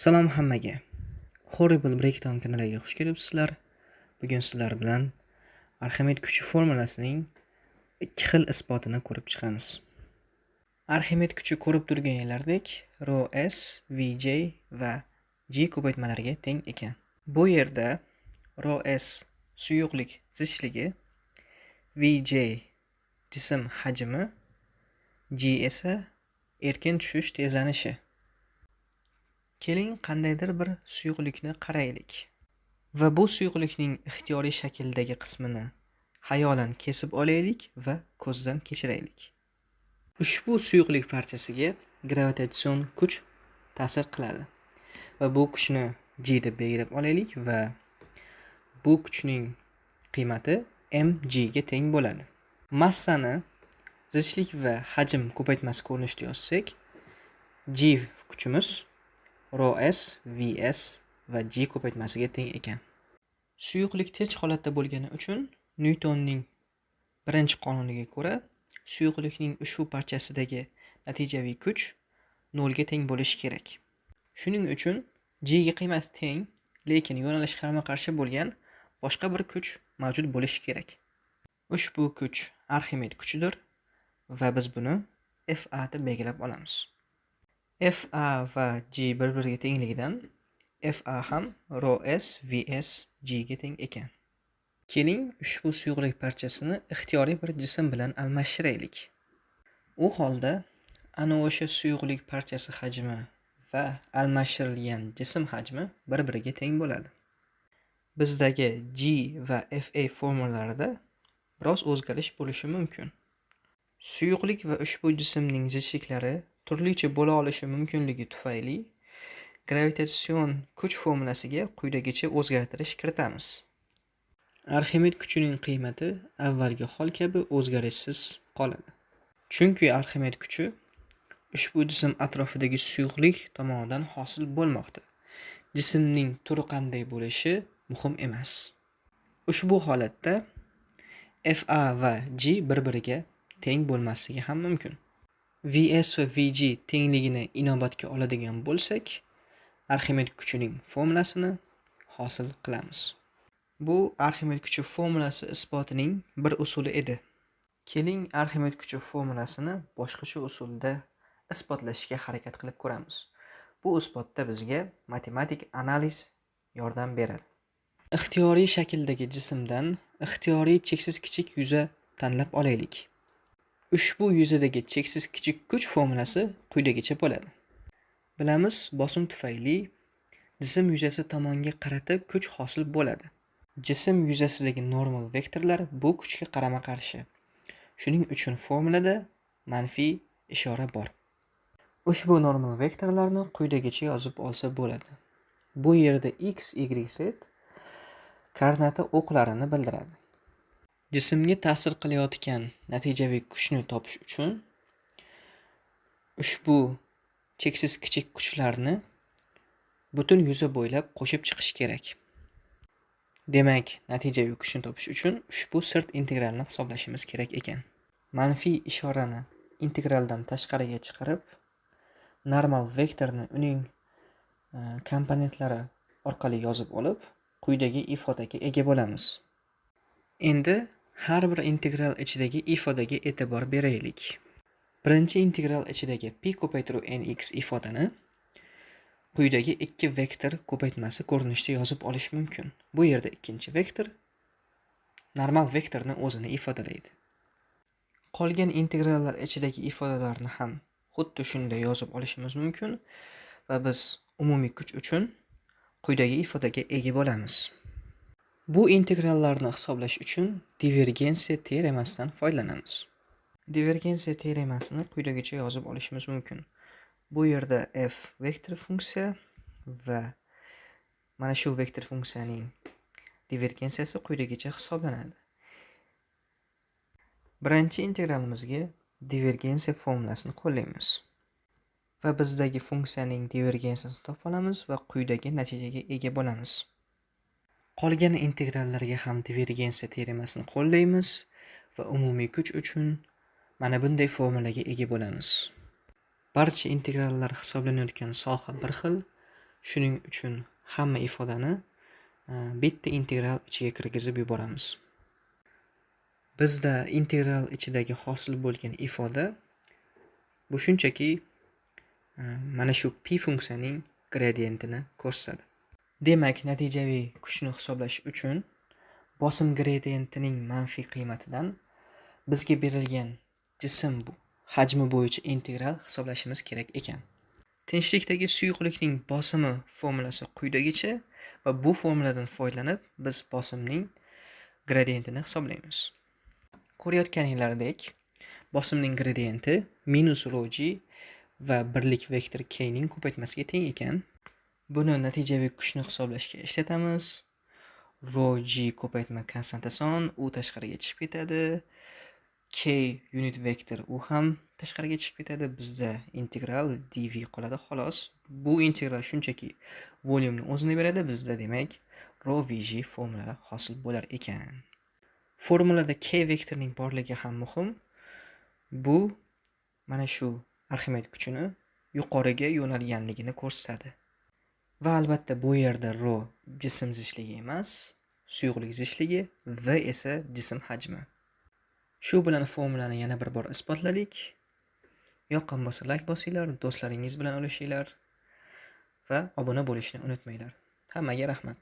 Salom hammaga. Horrible Breakdown kanaliga xush kelibsizlar. Bugun sizlar bilan Arximed kuchi formulasining ikki xil isbotini ko'rib chiqamiz. Arximed kuchi ko'rib turganinglardek rho s, vj va g ko'paytmalariga teng ekan. Bu yerda rho s suyuqlik zichligi, vj jism hajmi, g esa erkin tushish tezlanishi. Keling, qandaydir bir suyuqlikni qaraylik va bu suyuqlikning ixtiyoriy shakldagi qismini xayolan kesib olaylik va ko'zdan kechiraylik. Ushbu suyuqlik parchasiga gravitatsion kuch ta'sir qiladi va bu kuchni G deb belgilab olaylik va bu kuchning qiymati mg ga teng bo'ladi. Massani zichlik va hajm ko'paytmasi ko'rinishida yozsak, G kuchimiz rho s, vs va g ko'paytmasiga teng ekan. Suyuqlik tinch holatda bo'lgani uchun Nyutonning birinchi qonuniga ko'ra suyuqlikning ushbu parchasidagi natijaviy kuch nolga teng bo'lishi kerak. Shuning uchun g ga qiymati teng, lekin yo'nalishi qarama-qarshi bo'lgan boshqa bir kuch mavjud bo'lishi kerak. Ushbu kuch Arximed kuchidir va biz buni FA deb belgilab olamiz. FA va G bir-biriga tengligidan FA ham rho s vs g ga teng ekan. Keling, ushbu suyuqlik parchasini ixtiyoriy bir jism bilan almashtiraylik. U holda ana o'sha suyuqlik parchasi hajmi va almashtirilgan jism hajmi bir-biriga teng bo'ladi. Bizdagi G va FA formulalarida biroz o'zgarish bo'lishi mumkin. Suyuqlik va ushbu jismning zichliklari turlicha bo'la olishi mumkinligi tufayli gravitatsion kuch formulasiga quyidagicha o'zgartirish kiritamiz. Arximed kuchining qiymati avvalgi hol kabi o'zgarishsiz qoladi. Chunki Arximed kuchi ushbu jism atrofidagi suyuqlik tomonidan hosil bo'lmoqda. Jismning turi qanday bo'lishi muhim emas. Ushbu holatda FA va G bir-biriga teng bo'lmasligi ham mumkin. Vs va Vg tengligini inobatga oladigan bo'lsak, Arximed kuchining formulasini hosil qilamiz. Bu Arximed kuchi formulasi isbotining bir usuli edi. Keling, Arximed kuchi formulasini boshqacha usulda isbotlashga harakat qilib ko'ramiz. Bu isbotda bizga matematik analiz yordam beradi. Ixtiyoriy shakldagi jismdan ixtiyoriy cheksiz kichik yuza tanlab olaylik. Ushbu yuzadagi cheksiz kichik kuch formulasi quyidagicha bo'ladi. Bilamiz, bosim tufayli jism yuzasi tomonga qarata kuch hosil bo'ladi. Jism yuzasidagi normal vektorlar bu kuchga qarama-qarshi. Shuning uchun formulada manfiy ishora bor. Ushbu normal vektorlarni quyidagicha yozib olsa bo'ladi. Bu yerda x, y, z koordinata o'qlarini bildiradi. Jismga ta'sir qilayotgan natijaviy kuchni topish uchun ushbu cheksiz kichik kuchlarni butun yuza bo'ylab qo'shib chiqish kerak. Demak, natijaviy kuchni topish uchun ushbu sirt integralni hisoblashimiz kerak ekan. Manfiy ishorani integraldan tashqariga chiqarib, normal vektorni uning komponentlari orqali yozib olib, quyidagi ifodaga ega bo'lamiz. Endi har bir integral ichidagi ifodaga e'tibor beraylik. Birinchi integral ichidagi pi ko'paytiruv nx ifodani quyidagi ikki vektor ko'paytmasi ko'rinishida yozib olish mumkin. Bu yerda ikkinchi vektor normal vektorni o'zini ifodalaydi. Qolgan integrallar ichidagi ifodalarni ham xuddi shunday yozib olishimiz mumkin va biz umumiy kuch uchun quyidagi ifodaga ega bo'lamiz. Bu integrallarni hisoblash uchun divergensiya teoremasidan foydalanamiz. Divergensiya teoremasini quyidagicha yozib olishimiz mumkin. Bu yerda f vektor funksiya va mana shu vektor funksiyaning divergensiyasi quyidagicha hisoblanadi. Birinchi integralimizga divergensiya formulasini qo'llaymiz va bizdagi funksiyaning divergensiyasini topa olamiz va quyidagi natijaga ega bo'lamiz. Qolgan integrallarga ham divergensiya teoremasini qo'llaymiz va umumiy kuch uchun mana bunday formulaga ega bo'lamiz. Barcha integrallar hisoblanayotgan soha bir xil, Shuning uchun hamma ifodani bitta integral ichiga kirgizib yuboramiz. Bizda integral ichidagi hosil bo'lgan ifoda bu shunchaki mana shu pi funksiyaning gradientini ko'rsatadi. Demak, natijaviy kuchni hisoblash uchun bosim gradientining manfiy qiymatidan bizga berilgan jism hajmi bo'yicha integral hisoblashimiz kerak ekan. Tinchlikdagi suyuqlikning bosimi formulasi quyidagicha va bu formuladan foydalanib biz bosimning gradientini hisoblaymiz. Ko'rayotganinglardek, bosimning gradienti minus rho g va birlik vektor k ning ko'paytmasiga teng ekan. Buni natijaviy kuchni hisoblashga ishlatamiz. Rho g ko'paytma konstanta son, u tashqariga chiqib ketadi. K unit vektor, u ham tashqariga chiqib ketadi. Bizda integral dv qoladi xolos. Bu integral shunchaki volyumni o'zini beradi. Bizda demak rho vg formulasi hosil bo'lar ekan. Formulada k vektorining borligi ham muhim. Bu mana shu Arximed kuchini yuqoriga yo'nalganligini ko'rsatadi. Va albatta bu yerda rho jism zichligi emas, suyuqlik zichligi, v esa jism hajmi. Shu bilan formulani yana bir bor isbotladik. Yoqqan bo'lsa like bosinglar, do'stlaringiz bilan ulashinglar va obuna bo'lishni unutmanglar. Hammaga rahmat.